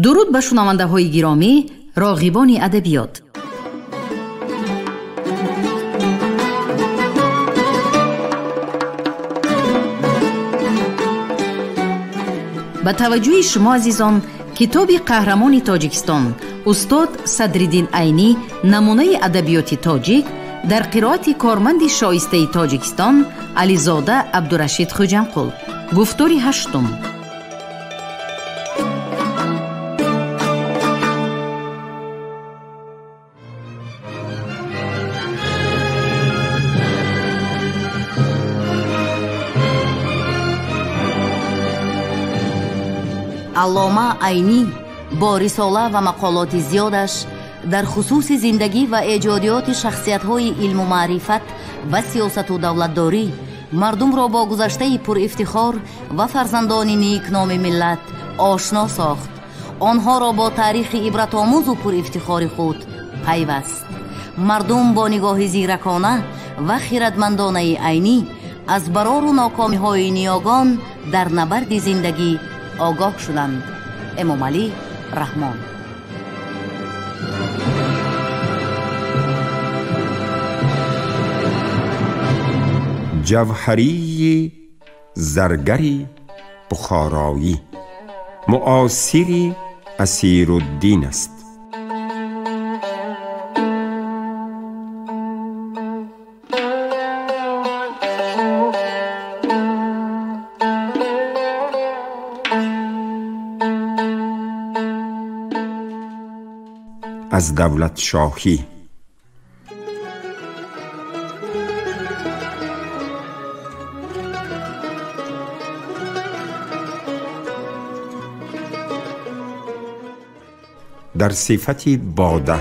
Дуруд ба шунавандаҳои гиромӣ, роғибони адабиёт. Ба таваҷҷӯҳи шумо азизон, китоби қаҳрамони Тоҷикистон устод Садриддин Айнӣ намунаи адабиёти тоҷик дар қироати корманди шоистаи Тоҷикистон Ализода Абдурашид Хуҷамқул. Гуфтори ҳаштум. Аллома Айнӣ бо рисола ва мақолоти зиёдаш дар хусуси зиндагӣ ва эҷодиёти шахсиятҳои илму маърифат ва сиёсату давлатдорӣ мардумро бо гузаштаи пурифтихор ва фарзандони никноми миллат ошно сохт, онҳоро бо таърихи ибратомӯзу пурифтихори худ пайваст. Мардум бо нигоҳи зиракона ва хиратмандонаи Айнӣ аз барору нокомиҳои ниёгон дар набарди зиндагӣ огоҳ шуданд. Эмомалӣ Раҳмон. Ҷавҳарии заргари бухороӣ муосири Асируддин аст. Аз давлатшоҳӣ. Дар сифати бода.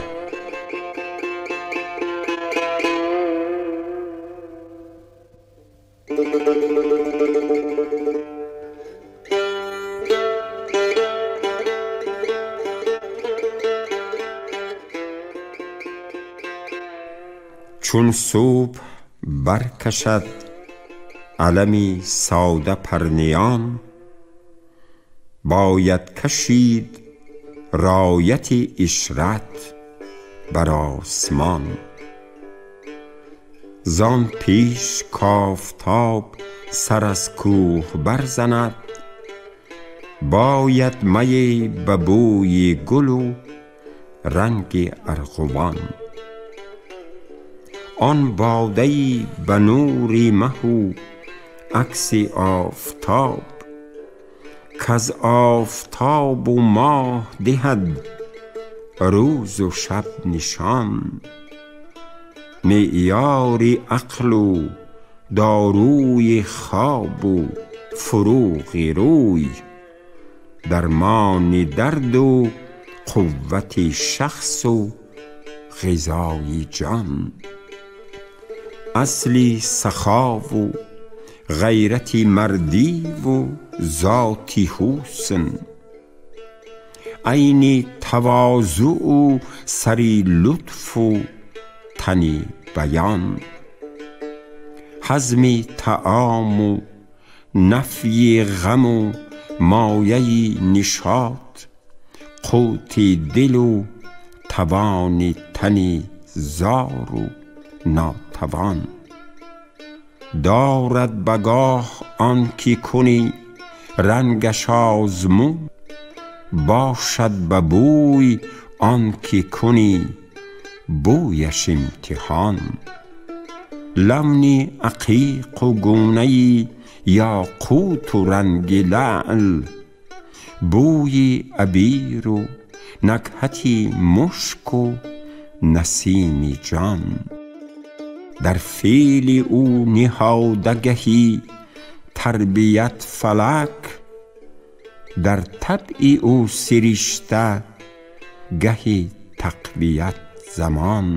Чун субҳ баркашад алами сода парниён, бояд кашид рояти ишрат бар осмон. Зон пеш кофтоб сар аз кӯҳ барзанад, бояд май ба бӯи гулу ранги арғувон. Он бодаи ба нури маҳу акси офтоб, каз офтобу моҳ диҳад рӯзу шаб нишон. Меъёри ақлу доруи хобу фурӯғи рӯй, дармони дарду қуввати шахсу ғизои ҷон. Асли сахову ғайрати мардиву зоти ҳусн, айни тавозӯу сари лутфу тани баён. Ҳазми таому нафйи ғаму мояи нишот, қути дилу тавони тани зору нотавон. Дорад багоҳ он ки кунӣ рангаш озмун, бошад ба бӯй он ки кунӣ бӯяш имтиҳон. Лавни ақиқу гунаи ёқуту ранги лаъл, бӯи абиру накҳати мушку насими ҷон. Дар феъли ӯ ниҳодагаҳи тарбият фалак, дар табъи ӯ сиришта гаҳи тақвият замон.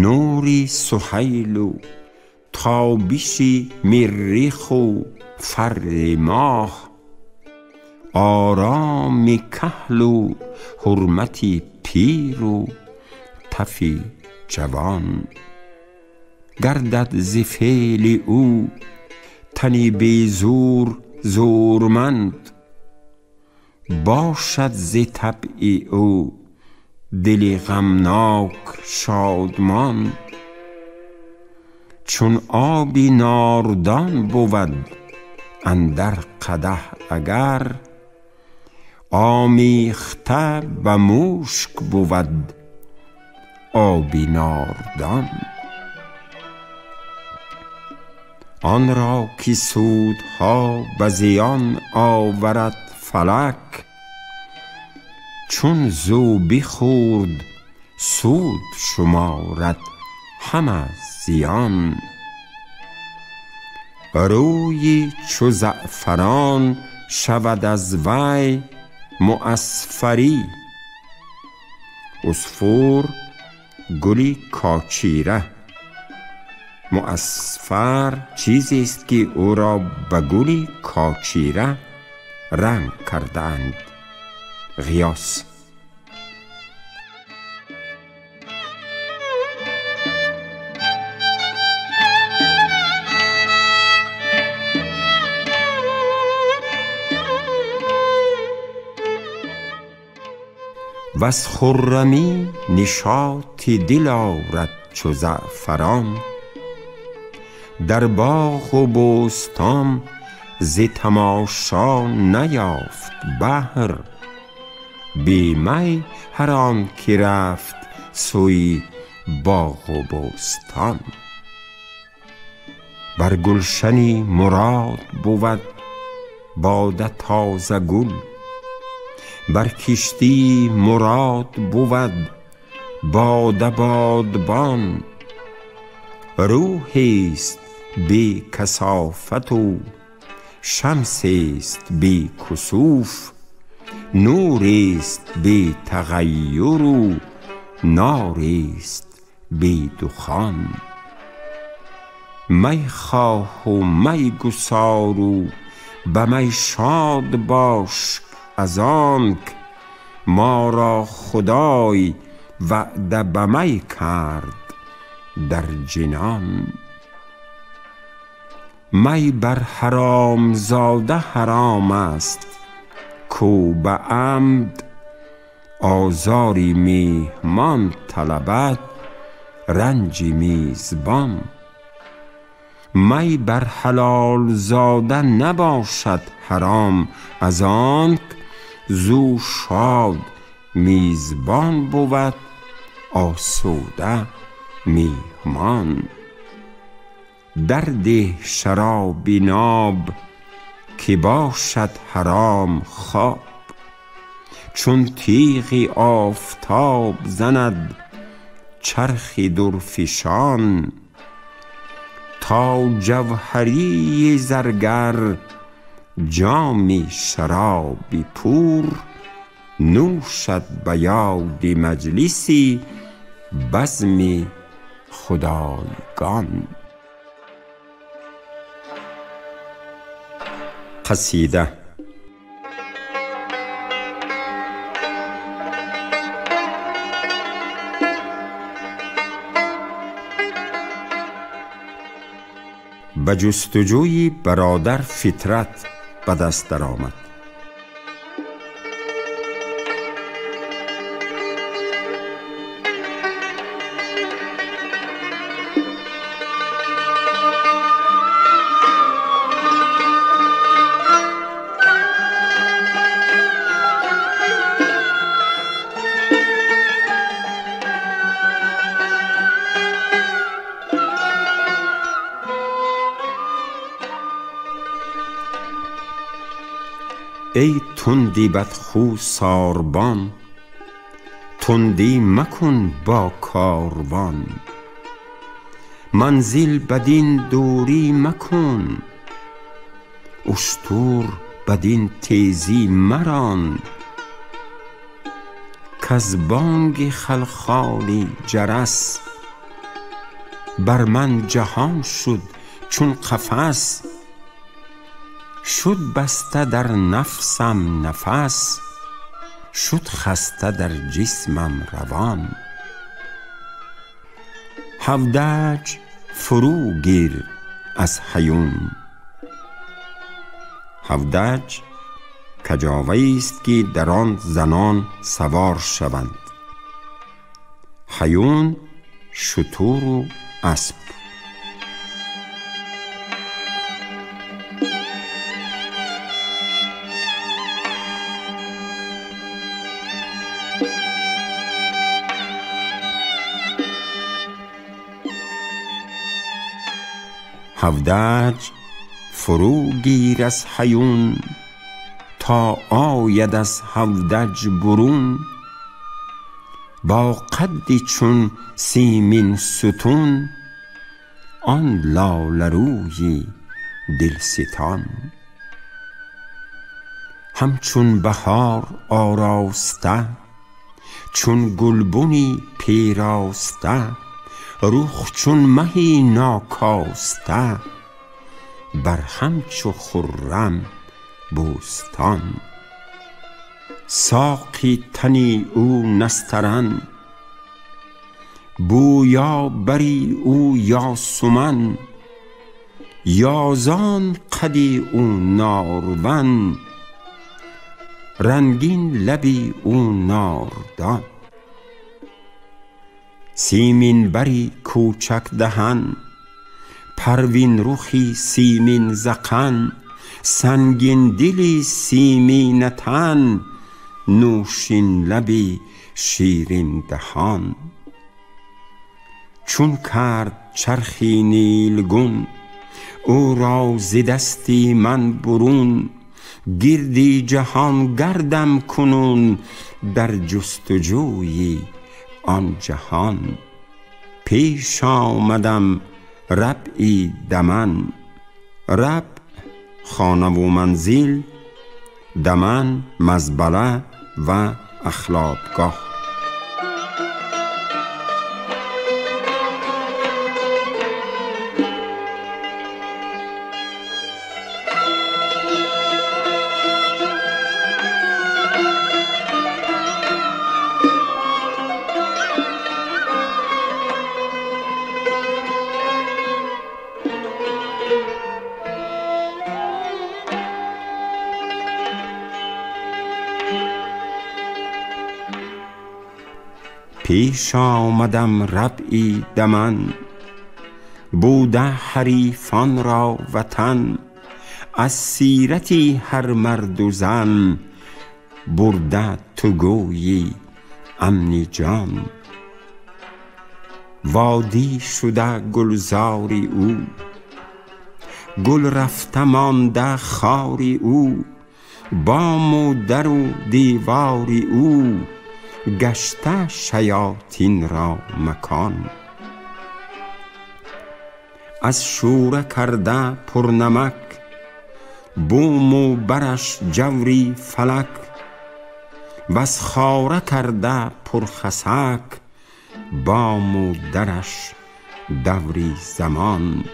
Нури суҳайлу тобиши мирриху фарри моҳ, ороми каҳлу ҳурмати пиру тафи ҷавон. Гардад зи феъли ӯ тани безур зурманд, باشد ز طبع او دل غمناک شادمان. چون آبی ناردان بود اندر قدح اگر، آمیخته به مشک بود آبی ناردان. آن را که سودها به زیان آورد فلک، چون زو بخورد سود شمارد همه زیان. روی چو زعفران شود از وی معصفری، عصفور گلی کاچیره، معصفر چیزی است که او را به گل کاچیره رنگ کردند. غیاث. وز خرمی نشاط دل آرد چو زعفران، در باغ و بوستان ز تماشا نیافت بهر. بی می هر آن که رفت سوی باغ و بوستان. بر گلشنی مراد بود باده تازه گل، بر کشتی مراد بود باده بادبان. روحی است بی کثافت و شمسی است بی کسوف، نوری است بی تغیر و ناری است بی دخان. می خواه و می گسار و به می شاد باش، از آنک ما را خدای وعده به می کرد در جنان. می بر حرام زاده حرام است، کو به عمد آزاری میهمان طلبد رنج میزبان. می بر حلال زاده نباشد حرام، از آنک زو شاد میزبان بود آسوده میهمان. در ده شراب ناب که باشد حرام خواب، چون تیغ آفتاب زند چرخ درفشان. تا جوهری زرگر جام شراب پور، نوشد به یاد مجلسی بزم خدایگان. قصیده. به جستجوی برادر فطرت به دست درآمد. ای تندی بدخو ساربان، تندی مکن با کاروان. منزل بدین دوری مکن، اشتر بدین تیزی مران. کز بانگ خلخالی جرس، بر من جهان شد چون قفس. شد بسته در نفسم نفس، شد خسته در جسمم روان. هودج فرو گیر از هیون. هودج Каҷоваест ки дар он занон савор шаванд. Ҳаюн шутуру асп. هودج فرو گیر از هیون تا آید از هودج برون. با قدی چون سیمین ستون آن لاله روی دلستان. همچون بهار آراسته چون گلبنی پیراسته رخ چون مهی ناکاسته بر همچو خرم بوستان. ساقی تنی او نسترن بویا بری او یاسمن یازان قدی او نارون رنگین لبی او ناردان. سیمین بری کوچک دهن پروین رخی سیمین ذقن سنگین دلی سیمین تن نوشین لبی شیرین دهان. چون کرد چرخی نیلگون او را ز دستی من برون. گردی جهان گردم کنون در جستجوی آن جهان. پیش آمدم ربعی دمن ربع خانه و منزل دمن مزبله و اخلاطگاه. پیش آمدم ربعی دمن بوده حریفان را وطن. از سیرتی هر مرد و زن برده تو گویی امن جان. وادی شده گلزاری او گل رفته مانده خاری او. بام و در و دیواری او گشته شیاطین را مکان. از شوره کرده پرنمک بوم و برش جوری فلک. وز خاره کرده پرخسک بام و درش دوری زمان.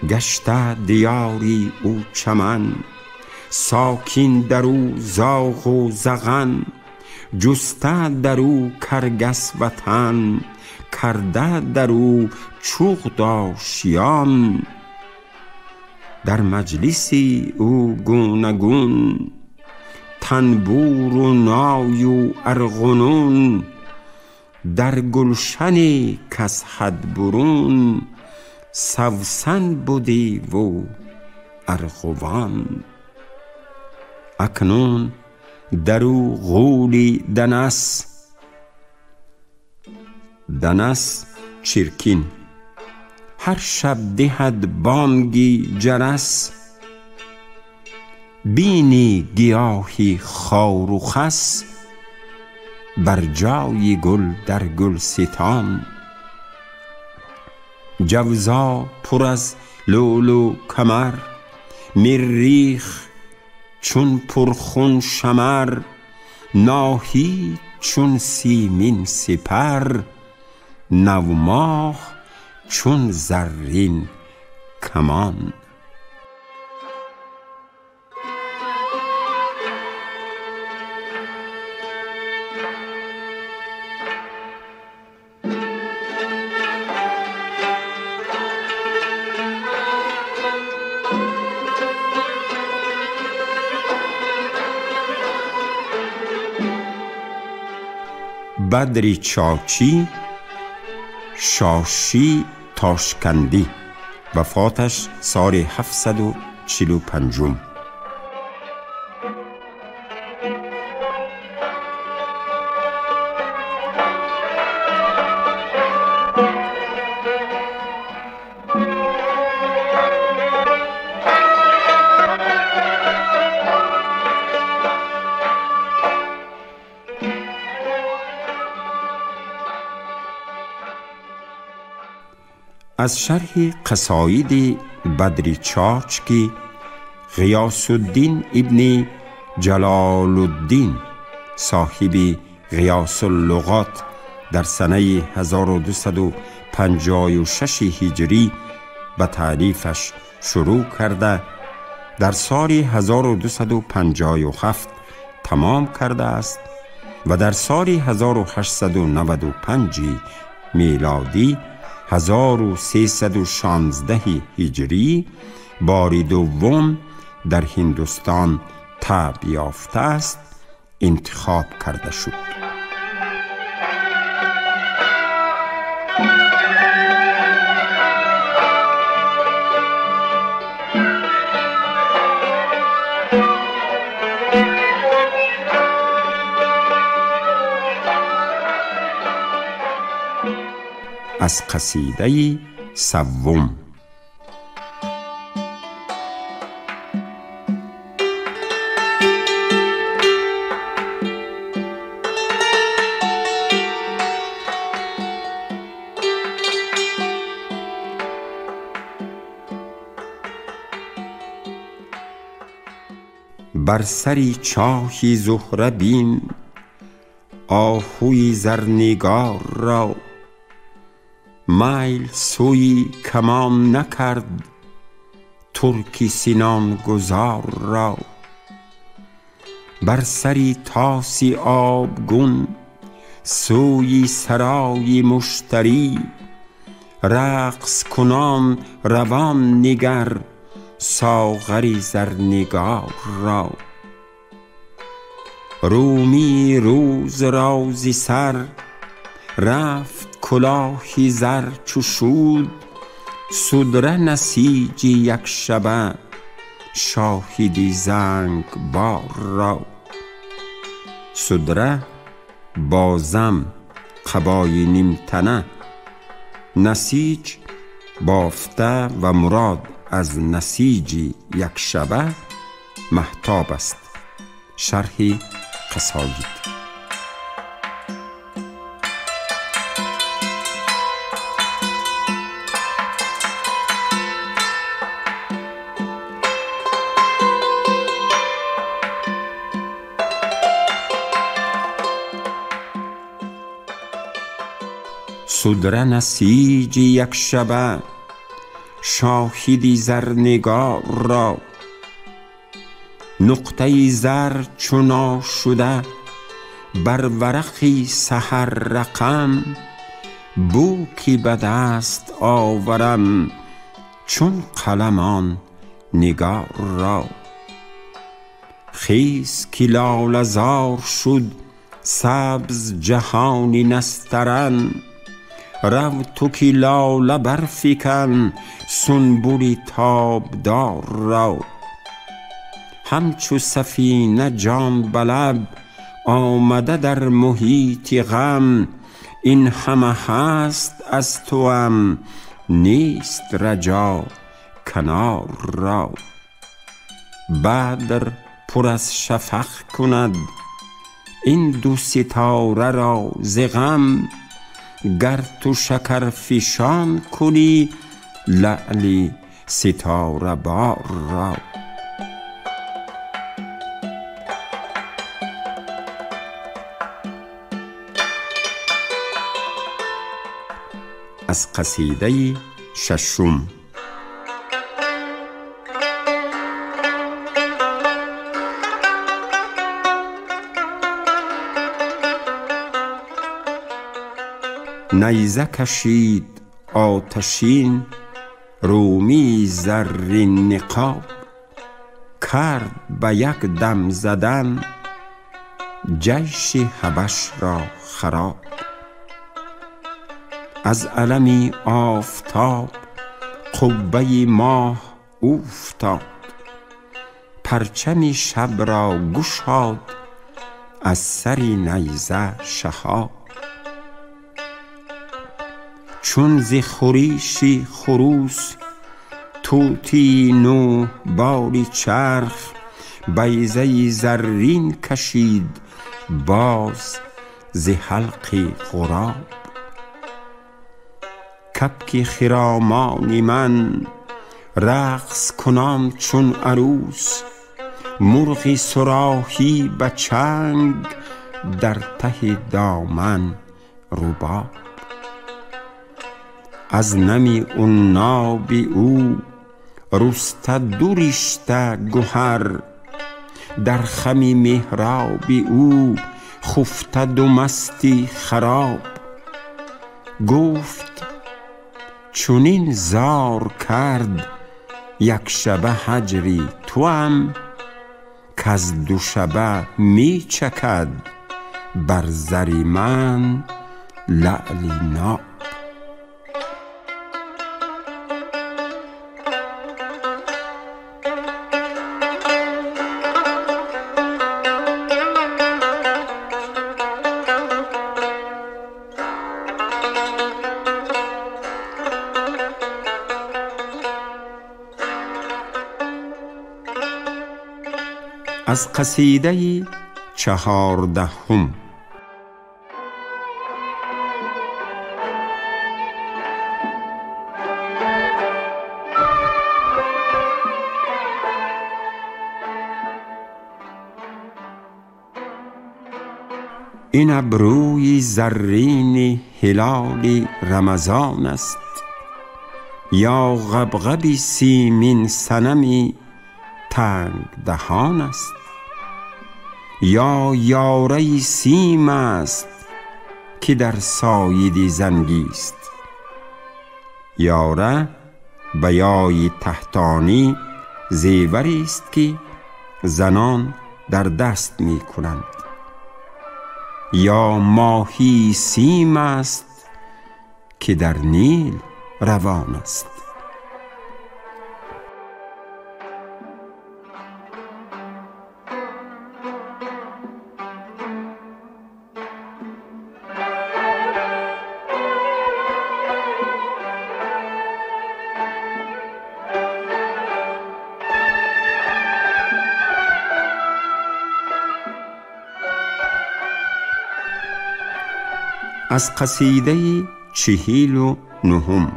گشته دیاری او چمن ساکین در او زاغ و زغن. جسته در او کرگس وطن کرده در او چغد آشیان. در مجلسی او گونه گون تنبور و نای و ارغنون. در گلشنی کز حد برون سوسن بدی و ارغوان. اکنون در او غولی دنس دنس چرکین. هر شب دهد بانگی جرس بینی گیاهی خار و خس. بر جای گل در گلستان جوزا پر از لؤلؤ و کمر. مریخ چون پرخون شمر ناهید چون سیمین سپر. نوماه چون زرین کمان. Бадри Чочӣ Шошӣ Тошкандӣ, вафоташ соли 745. از شرح قصاید بدر چاچ که غیاث الدین ابن جلال الدین صاحب غیاث اللغات در سنه 1256 هجری به تعریفش شروع کرده، در سال 1257 تمام کرده است و در سال 1895 میلادی 1316 هجری بار دوم در هندوستان تب یافته است، انتخاب کرده شد. از قصیده سوم. بر سری چاهی زهره بین، آهوی زرنگار را، میل سوی کمان نکرد ترکی سینان گذار را. بر سری تاسی آبگون سوی سرای مشتری، رقص کنان روان نگر ساغری زرنگار را. رومی روز رازی سر رفت کلاهی زر چو شود، سدره نسیجی یک شبه شاهدی زنگ بار را. سدره بازم قبای نیمتنه، نسیج بافته و مراد از نسیج یک شبه مهتاب است. شرح قصاید. سدره نسیج یک شبه شاهدی زرنگار را، نقطه زر چنا شده بر ورقی سحر رقم، بوکی به دست آورم چون قلم آن نگار را. خیز که لاله زار شد سبز جهانی نسترن، رو تو که لاله برفکن سنبل تابدار را. همچو سفینه جان بلب آمده در محیط غم، این همه هست از توام نیست رجا کنار را. بدر پر از شفق کند این دو ستاره را ز غم، گر تو شکر فشان کنی لعل ستاره بار را. از قصیده ششم. نیزه کشید آتشین رومی زرین نقاب، کرد به یک دم زدن جیش حبش را خراب. از علمی آفتاب قبه ماه اوفتاد، پرچم شب را گشاد از سر نیزه شهاب. چون ز خوریشی خروس طوطی نوح باری چرخ، بیضه زرین کشید باز ز حلق غراب. کبک خرامان من رقص کنان چون عروس، مرغ صراحی به چنگ در ته دامن رباب. از نم عناب او رسته دو رشته گهر، در خم محراب او خفته دو مستی خراب. گفت چنین زار کرد یک شبه هجری توام، کز دو شبه می چکد بر زر من لعل ناب. از قصیده 14. این ابروی زرین هلال رمضان است، یا غبغب سیمین صنم تنگ دهان است، یا یاره سیم است که در سایه زنگی است. یاره بیای تحتانی زیوری است که زنان در دست می کنند. یا ماهی سیم است که در نیل روان است. از قصیده 49.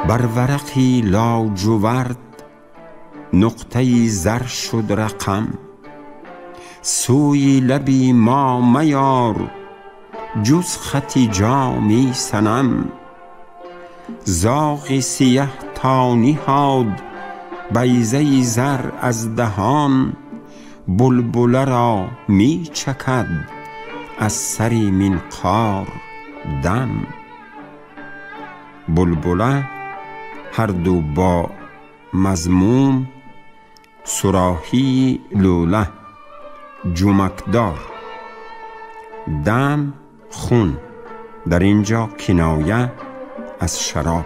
بر ورقی لاجورد نقطه زر شد رقم، سوی لبی ما میار جز خط جامی صنم. زاغ سیه تا نهاد بیضه زر از دهان، بلبله را می چکد از سر منقار دم. بلبله هر دو با مضموم صراحی لوله جمکدار، دم خون، در اینجا کنایه از شراب.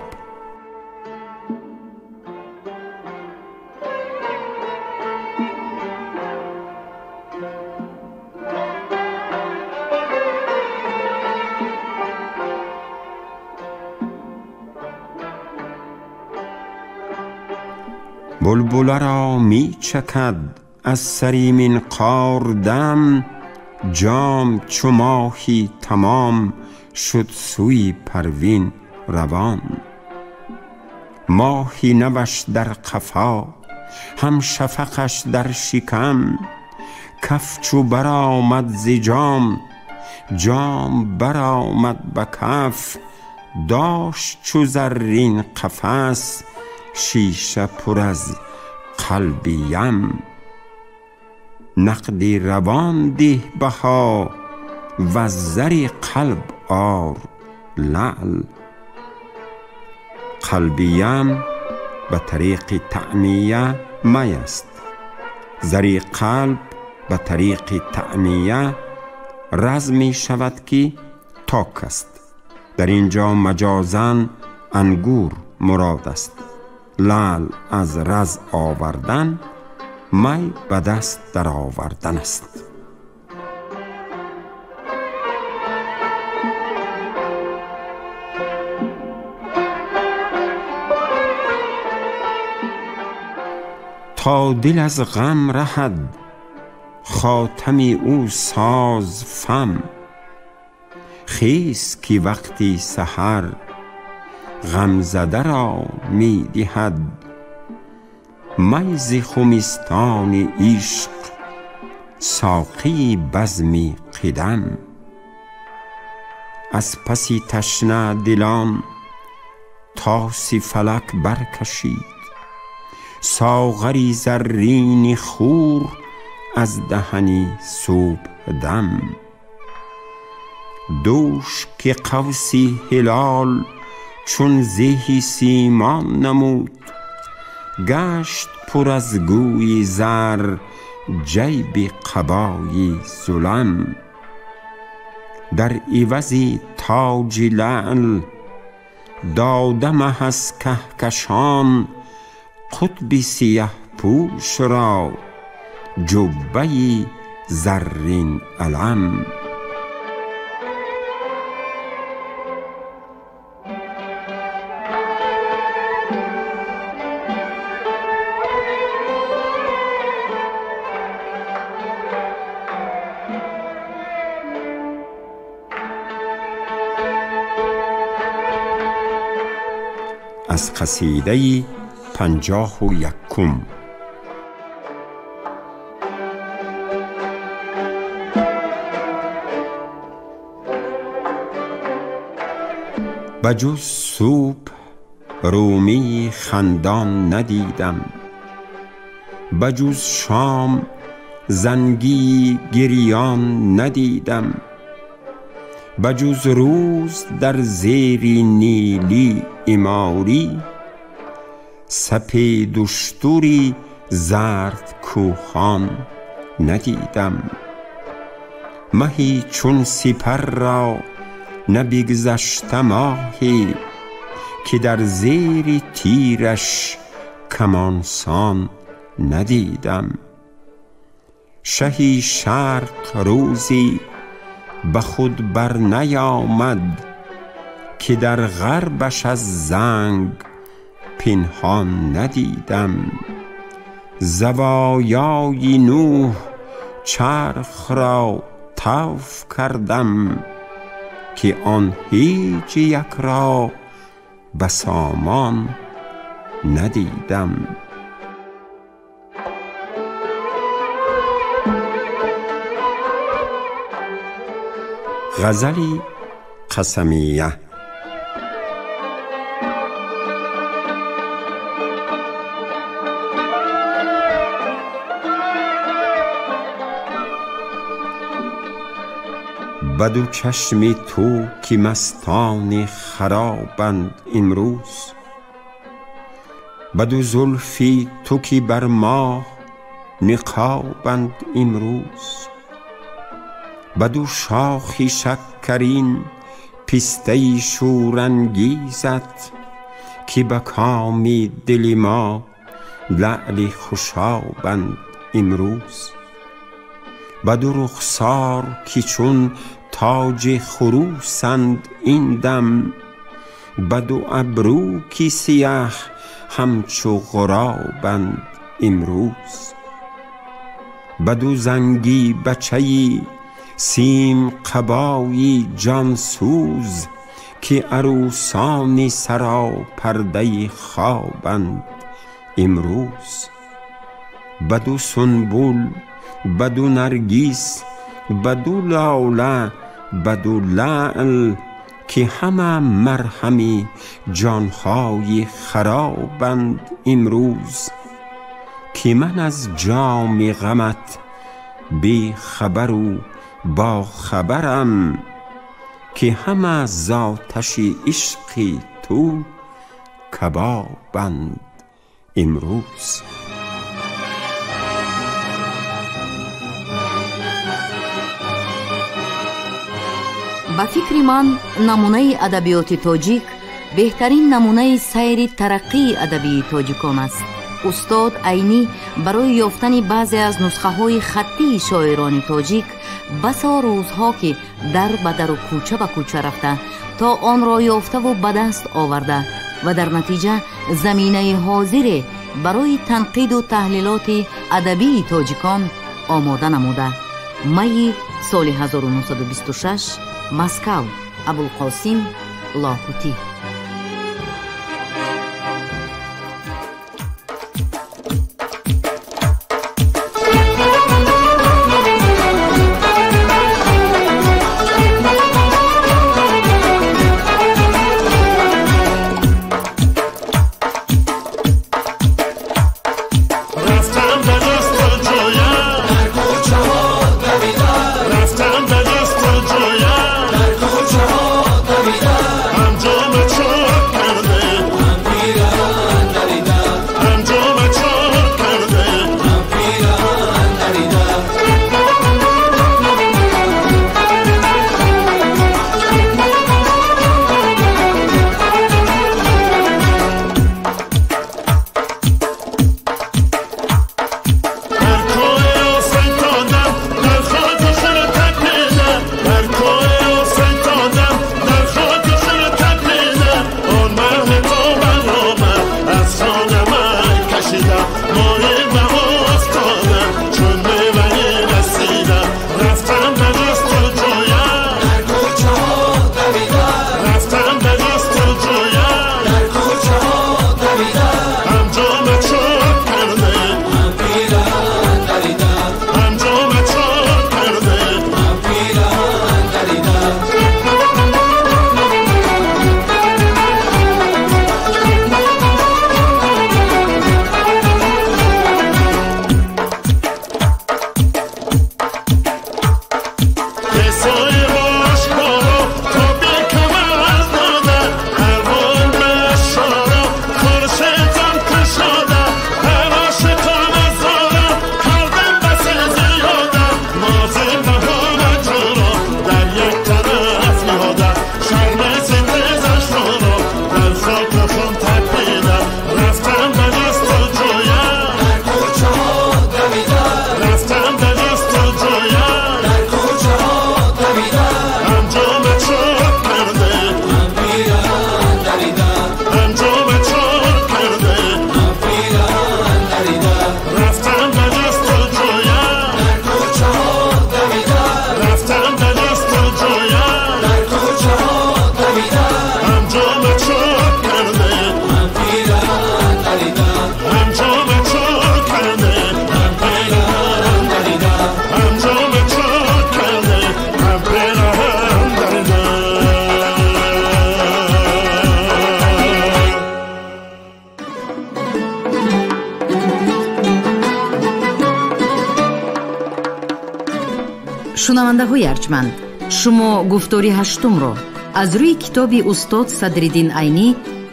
بلبله را می چکد از سر منقار دم، جام چو ماهی تمام شد سوی پروین روان. ماهی نوش در قفا هم شفقش در شکم، کف چو برآمد ز جام جام برآمد به کف. داشت چو زرین قفس شیشه پر از قلب یم. نقدی روان ده بها و زر قلب آر لعل. قلبیم به طریق تعمیه می است، زر قلب به طریق تعمیه رز می شود که تاک است. در اینجا مجازاً انگور مراد است. لعل از رز آوردن، می به دست در آوردن است. تا دل از غم رهد خاتم او ساز فم، خیز که وقتی سحر غم زده را می دهد. می ز خمستان عشق ساقی بزم قدم، از پس تشنه دلان طاس فلک برکشید. ساغری زرین خور از دهنی صبح دم، دوش که قوس هلال چون زه سیمان نمود. گشت پر از گوی زر جیب قبای ظلم، در عوض تاج لعل داده مه از کهکشان. قطب سیه پوش را جبه زرین علم. از قصیده 51. بجز صبح رومی خندان ندیدم، بجز شام زنگی گریان ندیدم، بجز روز در زیر نیلی عماری، سپید اشتری زرد کوهان ندیدم. مهی چون سپر را نبگذشته ماهی، که در زیر تیرش کمانسان ندیدم. شهی شرق روزی به خود بر نیامد، که در غربش از زنگ پنهان ندیدم. زوایای نوح چرخ را طوف کردم، که آن هیچ یک را به سامان ندیدم. غزل قسمیه. بدو چشم تو که مستان خرابند امروز، بدو زلفی تو که بر ماه نقابند امروز، بدو شاخی شکرین پسته شورانگیزت، که به کام دل ما لعل خوشابند امروز. بدو رخسار که چون تاج خروسند این دم، بدو ابرو که سیه همچو غرابند امروز. بدو زنگی بچه سیم قبای جانسوز، که عروسان سرا پرده خوابند امروز. بدو سنبل بدو نرگس بدو لاله بدو لعل، که همه مرهمی جانهای خرابند امروز. که من از جام غمت بی خبر و با خبرم که همه ز آتش عشق تو کبابند امروز. Ба фикри ман, намунаи адабиёти тоҷик беҳтарин намунаи сайри тараққии адабии тоҷикон аст. Устод Айнӣ барои ёфтани баъзе аз нусхаҳои хаттии шоирони тоҷик басо рӯзҳо, ки дар ба дару кӯча ба кӯча рафта, то онро ёфтаву ба даст оварда ва дар натиҷа заминаи ҳозире барои танқиду таҳлилоти адабии тоҷикон омода намуда. Майи соли 1926, Москав, Абулқосим Лоҳутӣ. Шунавандаҳои арҷманд, шумо гуфтори ҳаштумро аз рӯи китоби устод Садриддин Айнӣ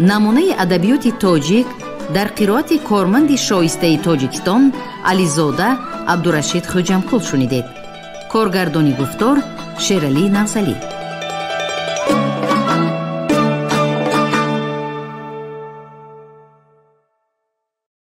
намунаи адабиёти тоҷик дар қироати корманди шоистаи Тоҷикистон Ализода Абдурашид Хӯҷамкул шунидед. Коргардони гуфтор Шералӣ Навзалӣ.